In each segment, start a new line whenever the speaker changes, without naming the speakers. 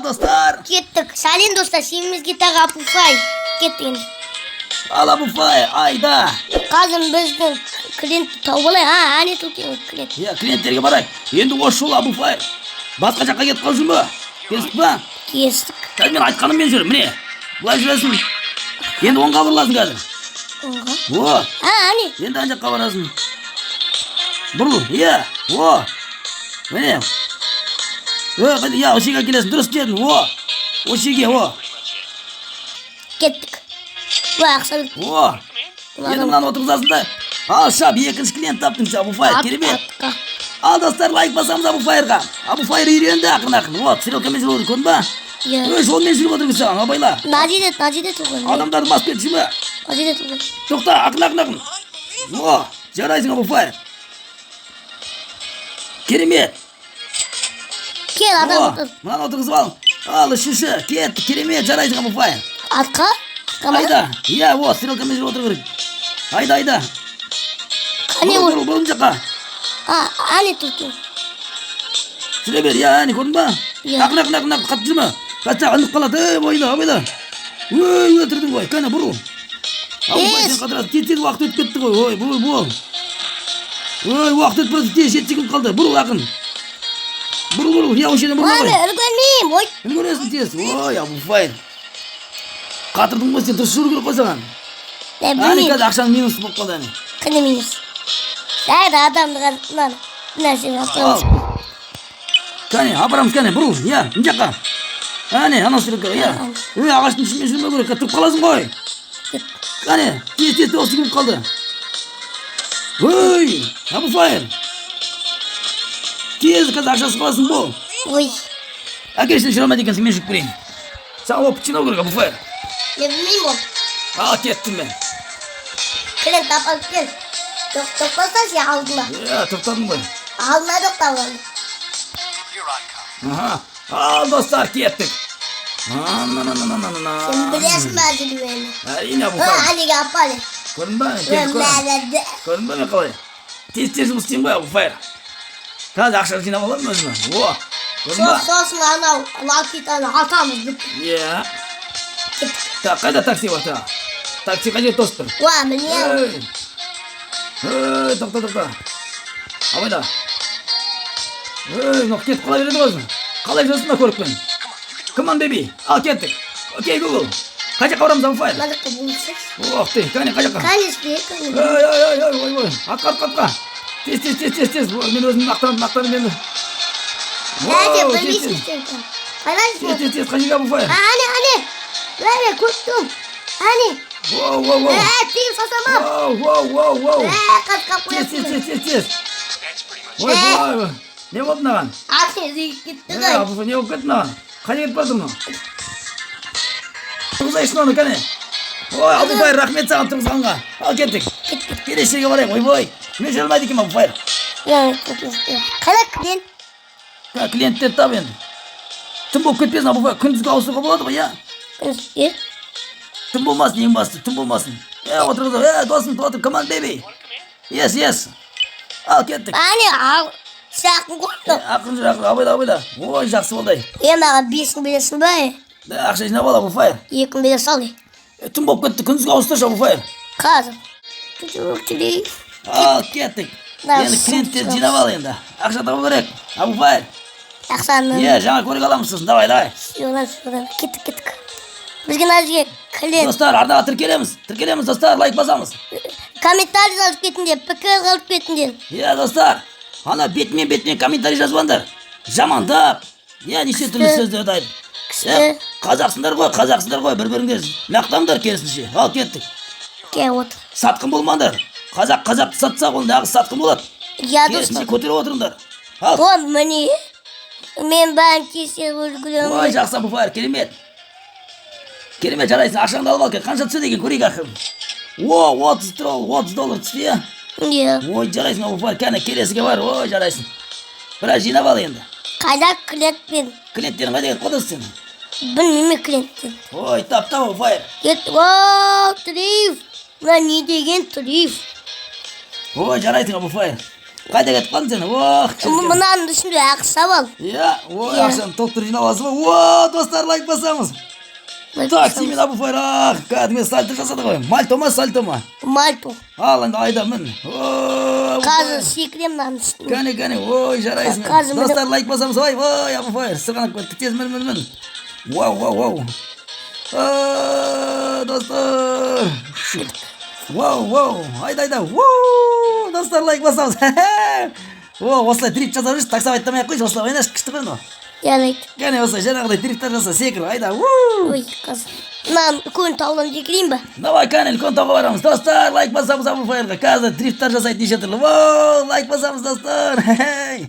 Достар.
Кеттік. Сәлем, достар, сенімізге тағы Абуфай. Кеттік енді.
Ал, Абуфай, айда.
Қазір біздің клиентті тауып алайық. А, әне тұр екен клиент.
Иә, клиенттерге барайық. Енді осы жолы, Абуфай, басқа жаққа кетіп қалып жүрме. Келістік па?
Келістік.
Қазір мен айтқаныммен жүр. Міне, былай жүресің. Енді оңға бұрыласың қазір.
Оңға.
О,
А, әне.
енді ана жаққа барасың. Бұрыл, иә, о. Міне. О, қайда, иә, осы жерге келесің. Дұрыс дедің, о. Осы жерге, о.
Кеттік. Уа, ақша берді.
О. Енді мынаны отырғызасың да. Ал, шап, екінші клиент таптың сен, Абуфайр, керемет.
Атқа.
Ал, достар, лайк басамыз Абуфайрға. Абуфайр үйренді ақырын ақырын. Вот, стрелкамен жүріп отыр, көрдің ба?
Иә.
Ой, жолмен жүріп отыр саған, абайла.
Мына жерде, мына жерде тұр ғой.
Адамдарды басып кетіп жүрме.
Мына жерде тұр ғой.
Тоқта, ақырын, ақырын, ақырын. О, жарайсың, Абуфайр. Керемет.
Кел, адам
О,
отыр.
мынаны отырғызып ал. Ал, үшінші, кетті, керемет, жарайсың, Абуфайр.
Атқа? Атқа ма?
Айда, иә, о, стрелкамен жүріп отыру керек. Айда, айда.
Қане
Бұрыл,
ол?
бұрыл, бұрыл мына жаққа.
А, әне тұр екен.
Жүре бер, иә, әне, көрдің ба?
Иә.
Ақырын, ақырын, ақырын, ақырын, қатты жүрме. Қатты ілініп қалады, ей, бойла, абайла. Ой, өлтірдің ғой, кәне, бұрыл. Абуфай,
Тез.
сен қатырасың, тез, тез, уақыт өтіп кетті ғой, ой, бұл, бұл. Ой, уақыт өтіп барады, тез, 7 секунд қалды, бұрыл, ақын. Бұрыл, бұрыл, иә, осы жерден бұрыла
Ой,
ғой.
мен үлгермеймін. Ой,
Үлгересің тез, ой, Абуфай. Қатырдың ғой сен, дұрыс жүру керек қой саған.
мен
Әне,
білмеймін.
қазір ақшаның минус болып қалды, әне.
Қане минус? Сәл адамды қазір мынаны мына нәрсені алып
Ал.
қоямыз.
Кәне, апарамыз, кәне, бұрыл, иә, мына жаққа. Әне, анау стрелка, иә. Ей, ағаштың ішімен жүрмеу керек, тұрып қаласың ғой. Кәне, тез, тез, 9 секунд қалды. Ой, Абуфайр. Тез, қазір ақшасыз қаласың, бол.
Ой,
Әкел, сен жүре алмайды екенсің, мен жүріп көрейін. Саған опыт жинау керек, Абуфайр.
Мен білмеймін ол.
Ал, кеттім мен.
Клиент апарып кел. Тоқтаса сен алдына.
Иә, тоқтадым ғой.
Алдына тоқтап ал.
Аха. Ал, достар, кеттік. На-на-на-на-на-на.
Сен білесің бе жүргенді?
Әрине,
А,
Абуфайр.
әнеге апар.
Көрдің ба? Кеттік қой. Көрдің ба мен қалай? Тез тез жұмыс істеймін ғой, Абуфайр. Қазір ақша жинап аламын өзіме. О, көрдің ба?
Сосын анау лакитаны атамыз деп.
Иә.
Кеттік.
Так, қайда такси бар тағы? Такси қай жерде тосып тұр?
Уа, міне.
Ей! Ей, тоқта, тоқта. Абайла. Ей, мынау кетіп қала береді ғой өзі. Қалай жүрсің мына көлікпен? Come on, baby. Ал, кеттік. Окей, Google. Қай жаққа барамыз, Абуфайр?
Мына жаққа болса.
Ох ты, кәне, қай жаққа?
Конечно, кәне.
Ей, ей, ей, ей, ой, ой. Атқа, атқа, атқа. Тез, тез, тез, тез, тез. Ой, мен өзім мақтанып, мақтанып енді.
Әне,
Воу, тез,
білмейсің
тез.
сен. Қайда
Тез,
жүрсің?
тез, тез, қай жерге, Абуфайр?
Әне, әне. Әне, көріп тұрмын. Әне.
Воу, воу, воу.
Ә, тиіп сасамам.
Воу, воу, воу, воу.
Ә, қатқап
Тез, тез,
қоясың.
тез, тез, тез. Ой, ой, не болды мынаған?
Ақша іздеп кетті
Е,
ғой.
Абуфайр, не болып кетті мынаған? Қайда кетіп бара жатыр мынау? Тұрғызайықшы мынаны, кәне. Ой, Абуфайр, рахмет саған тұрғызғанға. Ал, кеттік.
Кеттік.
Келесі жерге барайық, ойбой. Мен жүре алмайды екенмін, Абуфайр.
Қайда клиент?
Ка, клиенттерді тап енді. Түн болып кетпесін, Абуфайр. Күндізгі ауысуға болады ғой, иә?
Е?
Түн болмасын, ең бастысы, түн болмасын. Е, отырғызып, е, досым, отыр, come on, baby. Yes. Ал, кеттік.
Әне, ал. Сақын
Е,
қойды.
ақырын жүр, ақырын, абайла, абайла. Ой, жақсы болды.
Е, маған 5 мың бересің ба? Е?
Е, ақша жинап ал, Абуфайр.
2 мың бере сал. Е.
Е, түн болып кетті, күндізгі ауыстыршы, Абуфайр.
Қазір. Түтүк.
Ал, кеттік.
Да,
Енді клиенттерді жинап ал енді. Ақша табу керек, Абуфайр.
Ақшаны.
Иә, жаңа көлік аламыз сосын. Давай, давай.
Содан, содан. Кеттік, кеттік. Бізге мына жерге клиент.
Достар, арнаға тіркелеміз. Тіркелеміз, достар, лайк басамыз.
Комментарий жазып кетіңдер, пікір қалып кетіңдер.
Иә, достар. Ана бетімен бетімен комментарий жазбаңдар. Жамандап. Иә, неше түрлі сөздерді айтып.
Күшті.
Е, қазақсыңдар ғой, қазақсыңдар ғой, бір-біріңе мақтаңдар керісінше. Ал, кеттік.
Кел, отыр.
Сатқын болмаңдар. Қазақ қазақты сатса, ол нағыз сатқын болады.
Иә,
Керісінше
достар.
көтеріп отырыңдар. Ал.
О, міне. Мен бәрін тексеріп үлгеремін.
Ой, жақсы, Абуфайр, керемет. Керемет, жарайсың, ақшаңды алып ал, кел. Қанша түседі екен, көрейік ақырын. О, 30 доллар, 30 доллар түсті, иә?
Иә.
Ой, жарайсың, Абуфайр, кәне, келесіге бар, ой, жарайсың. Біраз жинап ал енді.
Қайда клиентпен?
Клиенттерің қайда кетіп қалды сен?
Білмеймін клиенттен.
Ой, тап, тап, Абуфайр.
Кет, о, дрифт. Мына не деген дрифт?
Ой, жарайсың, Абуфайр. Қайда кетіп қалдың сен? Ох, шіркін.
Мынаның ішінде ақша бар.
Иә, ой,
Иә.
Ақшаны толтырып жинап аласың ба? О, достар, лайк басамыз. Так, Симен Абуфайр, ах, кәдімгі сальто жасады ғой. Мальто ма, сальто ма?
Мальто.
Ал енді айда мін. О,
Қазір
Абуфайр.
Секіремін мынаның үстіне.
Кәне, кәне, ой, жарайсың.
Қазір міне-
Достар, лайк басамыз. Ой, ой, Абуфайр, сырғанап кетті. Тез мін, мін, мін. Вау, вау, вау. А, достар. Вау, вау, айда, айда. Вау, достар, лайк басамыз. О, осылай дрифт жасап жүрші, таксовать ақ қойшы, осылай ойнашы, күшті ғой мынау.
Жарайды.
Кәне, осылай жаңағыдай дрифттер жаса, секір, айда. Ву!
Ой, қазір. Мынаның үлкен таудан секірейін ба?
Давай, кәне, үлкен тауға барамыз. Достар, лайк басамыз Абуфайрға. Қазір дрифттер жасайды неше түрлі. Вау, лайк басамыз, достар. Хей.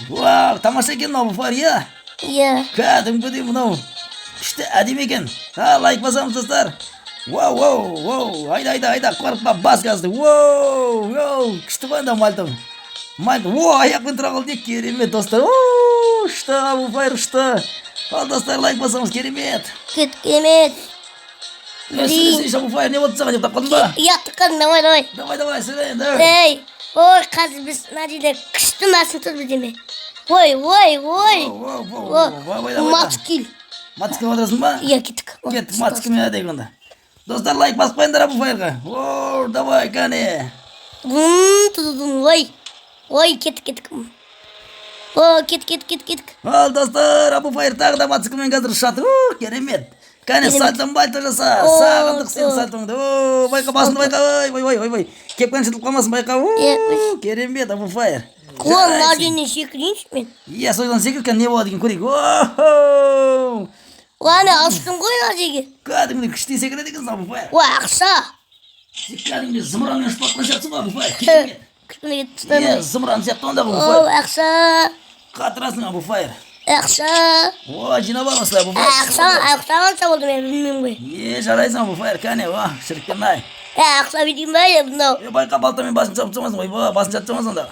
Вау, тамаша екен мынау, Абуфайр, иә.
Иә.
Кәдімгідей мынау күшті, әдемі екен. А, лайк басамыз, достар. Вау, вау, вау, айда, айда, айда, қорықпа, бас газды. Вау, вау, күшті ғой анда мальто. Мальто, о, аяқпен тұра қалды, не керемет, достар. О, ұшты, Абуфайр ұшты. Ал, достар, лайк басамыз, керемет.
Кет, керемет.
Е, сөйлесейші, Абуфайр, не болды саған, ұйықтап қалдың ба?
Ұяттыққан, давай, давай.
Давай, давай, сөйле енді.
Ей, ой, қазір біз мына жерде күшті машина тұр бірдеме. Ой, ой, ой.
Вау, вау,
О,
вау, давай, давай.
Мотоцикл.
Мотоцикл отырасың ба?
Иә, кеттік.
Кеттік, мотоциклмен айдайық онда. Достар, лайк басып қойыңдар Абуфайрға. О, давай, кәне.
Дун, тудун, ой. Ой, кеттік, кеттік. О, кеттік, кеттік, кеттік, кеттік.
Ал, достар, Абуфайр тағы да мотоциклмен қазір ұшады. У, керемет. Кәне,
Керемет.
сальто мальто жаса.
О,
Сағындық сенің
о.
сальтоңды. О, байқа, басыңды байқа. Ой, ой, ой, ой, ой. Кепкаң жыртылып қалмасын, байқа. У,
Е,
керемет, Абуфайр.
О, мына
Жарайсың.
жерінен секірейінші мен.
Иә, содан секір, кәне, не болады екен көрейік. О,
Ана, аштым ғой мына жерге.
кәдімгідей күшті секіреді екенсің, Абуфайр.
Ой, ақша.
Сен кәдімгідей зымыранмен ұшып жатқан сияқтысың ғой, Абуфайр. Керемет.
Кішкене кетіп
Иә,
тастадым.
зымыран сияқты ондағы,
О,
Абуфайр.
ақша.
Қатырасың, Абуфайр.
Ақша.
О, жинап ал осылай, Абуфайр.
Ақша, ақша қанша болды, мен білмеймін ғой.
Е, жарайсың, Абуфайр, кәне, о, шіріккен ай.
Ә, ақша берейін ба, е, мынау.
Е, байқа, балтамен басын шауып тастамасын, ойбай, басын шауып тастамасын онда.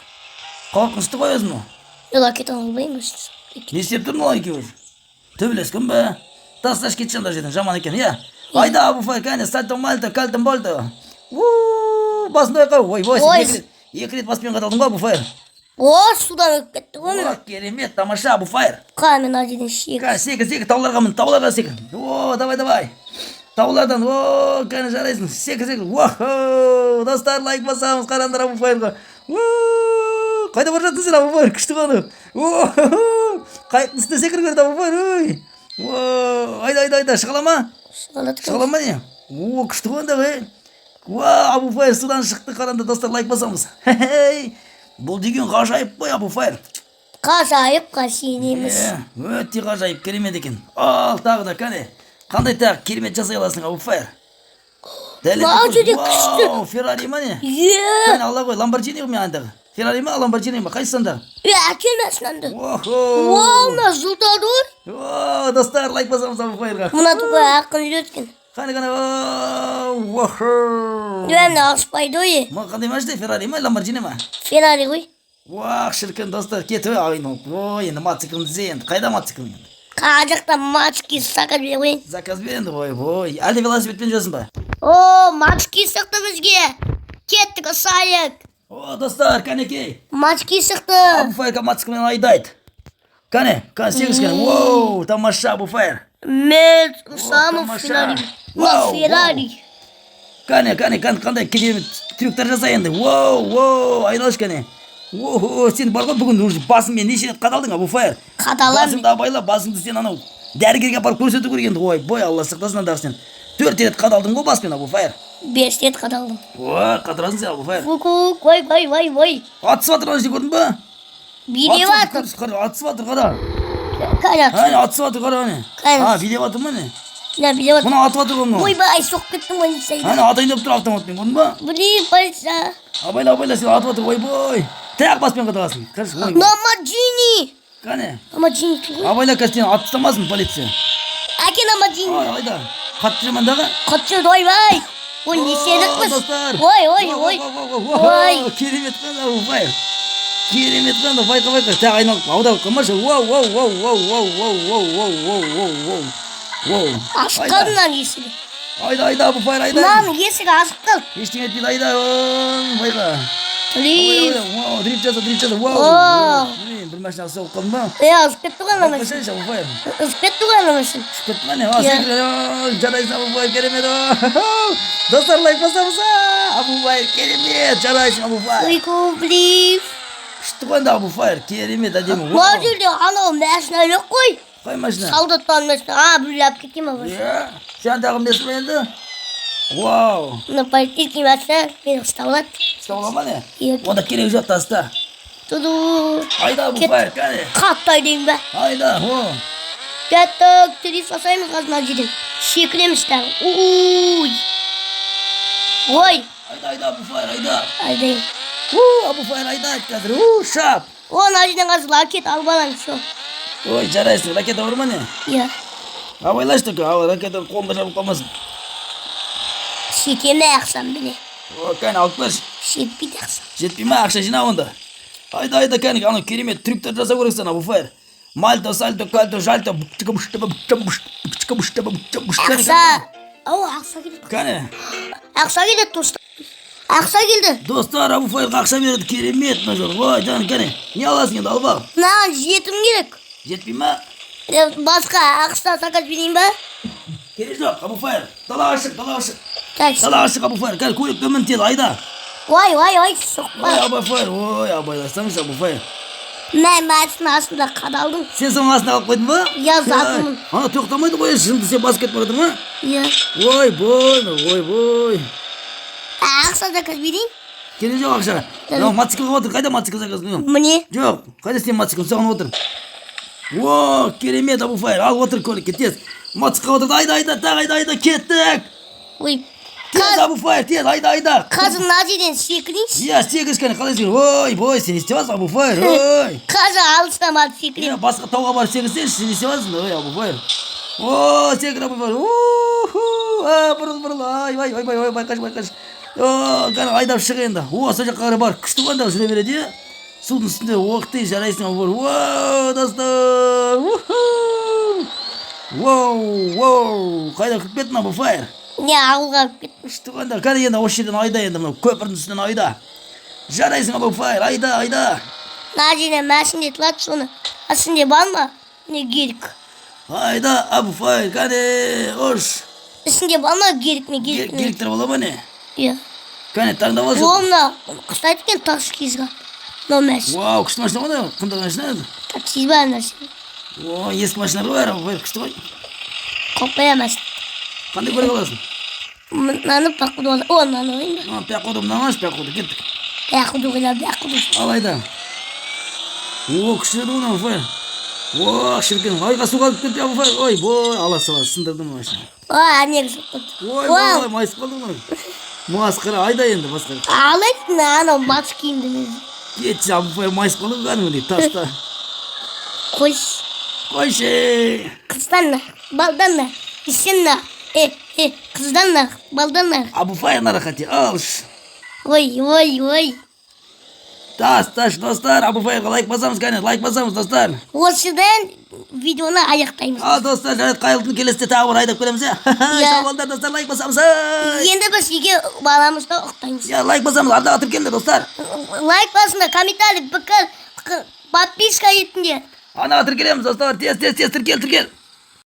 Қорқынышты ғой өзің.
Жоқ, кете алмаймын.
Не істеп тұр мынау екеуі? Төбелескен бе? Тасташы, кетші анда жерден, жаман екен, иә. Айда, Абуфайр, кәне, сальто мальто, кальто больто. У, басын байқа, ойбай, сен
Ой.
екі рет баспен қадалдың ғой, Абуфайр.
О, судан өтіп кетті ғой мына.
О, керемет, тамаша, Абуфайр.
Қа, мен мына жерден шек.
Кәне, секір, секір, тауларға мін, тауларға секір. О, давай, давай. Таулардан, о, кәне, жарайсың. Секір, секір. Уаху, достар, лайк басамыз, қараңдар Абуфайрға. У, қайда бара жатырсың сен, Абуфайр? Күшті ғой анау. О, қайықтың үстіне секіріп көрді Абуфайр, ой. О, айда, айда, айда, шыға ала ма?
Шыға
Шыға ала ма не? О, күшті ғой онда, ей. Уа, Абуфайр судан шықты, қараңдар, достар, лайк басамыз. Хей, бұл деген ғажайып қой, Абуфайр.
Ғажайып сенеміз.
Е, өте ғажайып, керемет екен. Ал, тағы да, кәне. Қандай тағы керемет жасай аласың, Абуфайр? Дәл
Мынау
енді
жерде
көр.
күшті.
Вау, Феррари ма не?
Е,
Кәне, ала ғой, Ламборджини ғой мен андағы. Феррари ма, Ламборджини ма? Қайсысы андағы?
е, әкел машинаңды.
Охо!
Уау, мына жылдады ғой.
О, достар, лайк басамыз Абуфайрға.
Мына такой ақын жүреді екен.
Қане, қане, о, охо!
Е, мына аспайды ғой. Е.
Мына қандай машина? Феррари ма, Ламборджини ма?
Феррари ғой.
Уах, шіркін, достар, кетіп ағайын. Ой, енді мотоциклін ізде енді. Қайда мотоциклің енді?
Қай жақта мотоцикл заказ бере қояйын.
Заказ бер енді, ой, ой. Әлде велосипедпен жүресің ба?
О, мотоцикл шықты бізге. Кеттік, ұсайық.
О, достар, кәнекей.
Мотоцикл шықты.
Абуфайрға мотоциклмен айдайды. Кәне, кәне, сегіз кәне. Воу, тамаша, Абуфайр.
Мен ұсамын
тамаша.
Феррари. Мына
Вау,
Феррари.
Кәне, кәне, кәне, қандай керемет трюктар жаса енді. Воу, воу, айналшы кәне. О, сен бар ғой бүгін уже басыңмен неше рет қадалдың, Абуфайр?
Қадаламын.
Басыңды абайла, басыңды сен анау дәрігерге апарып көрсету керек енді. Ой, бой, Алла сақтасын андағы сен. Төрт рет қадалдың ғой баспен, Абуфайр.
Бес рет қадалдым.
Ой, қатырасың сен, Абуфайр.
Кук, ой, ой, ой, ой.
Атысып жатыр ана жерде, көрдің ба?
Билеп жатыр.
Қара, атысып жатыр, қара.
Қара,
Әне, атысып жатыр, қара, әне.
Қара.
А, билеп жатыр ма не?
мына билеп жатыр.
Мына атып жатыр ғой мынау.
Ойбай, соғып кеттім ғой, не істейді.
Әне, атайын деп тұр автоматпен, көрдің ба?
Блин, полиция.
Абайла, абайла, сен атып жатыр, ойбой. Тағы баспен қадаласың. Қарашы, ой.
Ламборджини.
Қане,
Ламборджини ғой.
абайла, қазір сені атып тастамасын полиция.
Әке, Ламборджини.
Ой, айда. Қатты жамандағы.
Қатты жүрді, ойбай. Ой, не істедік біз?
Достар.
Ой, ой, ой. Ой.
Ой. Керемет қана, Абуфайр. Керемет қана, байқа, байқа. Тағы айналып, аударып қалмашы. Вау, вау, вау, вау, вау, вау, вау, вау, вау, вау, вау. Вау.
Ашық қалды мынаның есігі.
Айда, айда, Абуфайр, айда.
Мынаның есігі ашық қалды.
Ештеңе етпейді, айда. Ой, байқа.
Дрифт.
Вау, дрифт жаса, дрифт жаса, вау.
О.
Блин, бір машина соғып қалдым ба?
Е, озып кетті ғой ана машина.
Қойсайшы, Абуфаев.
Озып кетті ғой ана машина.
Түсіп кетті ма не? А,
Иә.
секір, о, жарайсың, Абуфаев, керемет. О. Достар, лайк басамыз. А, Абуфаев, керемет, жарайсың, Абуфаев.
Прикол, дрифт.
Күшті ғой енді, Абуфаев, керемет, әдемі.
Мына
Вау.
жерде анау машина жоқ қой.
Қай машина?
Солдаттардың машина. А, біреу алып кеткен ба машина?
Иә, сен тағы білесің ба енді? Вау.
Мына полицейский машина мені ұстап алады.
Ұстап ала ма не?
Иә.
Онда керегі жоқ, таста.
Туду.
Айда, Абуфаев, кәне.
Қатты айдайын ба?
Айда, о.
Кеттік, дрифт жасаймыз қазір мына жерден. Секіреміз тағы. Уй. Ой,
Айда, айда, Абуфаев, айда.
айдайын.
У, Абуфаев, айда қазір. У, шап.
О, мына жерден қазір ракета алып аламын, все.
Ой, жарайсың, ракета бар ма не?
Иә.
Абайлашы только, а ракета қолыңда жабылып қалмасын.
Жете ме ақшам міне?
О, кәне, алып берші.
Жетпейді ақшам.
Жетпей ма, ақша жина онда. Айда, айда, кәне, анау керемет трюктер жасау керексің, Абуфаев. Мальто, сальто, кальто, жальто.
Ақша. О, ақша келді.
Кәне,
Ақша келді, достар. Ақша келді.
достар, Абуфаевқа ақша береді, керемет мына жол. Ой, жан, кәне, не аласың енді, алып ал.
Мынаған жетім керек.
Жетпей ма?
Е, басқа ақша заказ берейін ба?
Керек жоқ, Абуфаев. Далаға шық, далаға шық.
Так.
Далаға шық, Абуфаев. Кәне, көлікке мін тез, айда.
Ой, ой, ой,
Ой,
соқпа.
Абуфаев, ой, абайласаңшы, Абуфаев.
Мә, машина астында қадалдым.
Сен соның астына қалып қойдың ба?
Иә, затымын.
Ана тоқтамайды ғой, жынды сен басып кетіп бара жатыр ма?
Иә.
Ой, бой, ой, бой.
Ақша заказ берейін?
Керек жоқ ақша. Мынау мотоциклға отыр, қайда мотоцикл заказ?
Міне.
Жоқ, қайда сенің мотоциклің? Соған отыр. О, керемет, Абуфаев. Ал отыр көлікке, тез. Мотоциклға отырды, айда, айда, тағы айда, айда, кеттік.
Ой.
Тез, Абуфаев, тез, айда, айда.
Қазір мына жерден секірейінші.
Иә, секірші кәне, қалай секір? Ой, бой, сен не істеп жатрсың, Абуфаев? Ой.
Қазір алыстан барып
Иә,
секіремін.
басқа тауға барып секірсеңші, сен не істеп жатрсың? Ой, Абуфаев. О, секір, Абуфаев. Уху, а, бұрыл, бұрыл. Ай, ай, ой, ой, байқашы, байқашы. О, кәне, айдап шық енді. О, сол жаққа қарай бар. Күшті ғой анда жүре береді, иә? Судың үстінде, ох ты, жарайсың, Абуфаев. Уау, достар. Уху. Воу, воу. Қайда кіріп кеттің, Абуфаев?
Не, ауылға алып кеттім.
Күшті ғой анда. Кәне енді осы жерден айда енді, мынау көпірдің үстінен айда. Жарайсың, Абуфаев, айда, айда.
Мына жерден машина тұрады соны. Астында бар ма? Не гелик.
Айда, Абуфаев, кәне, ұш.
Ішінде бар ма гелик не гелик не?
Геликтер бола ма не?
Иә.
Кәне, таңдап алшы.
О, мына ұқсайды екен таксизға. Мынау машина.
Вау, күшті машина ғой мынау, қымбат машина еді.
Такси ба машина.
О, ескі машиналар ғой бәрі, ой, күшті ғой.
Қорықпай машина.
Қандай көлік аласың?
Мынаны походу ал. О, мынаны алайын ба?
А, походу мынаны алшы, походу, кеттік.
Походу ғана, походу.
Ал айда. О, күшті еді ғой мынау, фай. О, шіркін, айға суға алып кетті, фай. Ой, бой, ала сала, сындырдым мына машина.
О, әне соқты.
Ой, бой, майысып қалды ғой. Масқара, айда енді, масқара.
Алайын, анау бас киімді өзі.
Кетші, Абуфай, майысып қалды ғой кәдімгідей, таста.
Қойшы.
Қойшы.
Қыздан да, балдан да, ішен да, э, э, қыздан да, балдан да.
Абуфай на рахате, алшы.
Ой, ой, ой.
Тас, тас, достар, Абуфайға лайк басамыз, кәне, лайк басамыз, достар.
Осыдан видеоны аяқтаймыз.
Ал, достар, жарайды, қайырлы түн, келесіде тағы бір айдап көреміз, иә.
Иә.
Сау болыңдар, достар, лайк басамыз. Ай.
Енді біз үйге барамыз да ұйықтаймыз.
Иә, лайк басамыз, арнаға тіркеліңдер, достар.
Лайк басыңдар, комментарий, пікір, подписка етіңдер.
Арнаға тіркелеміз, достар, тез, тез, тез, тіркел, тіркел.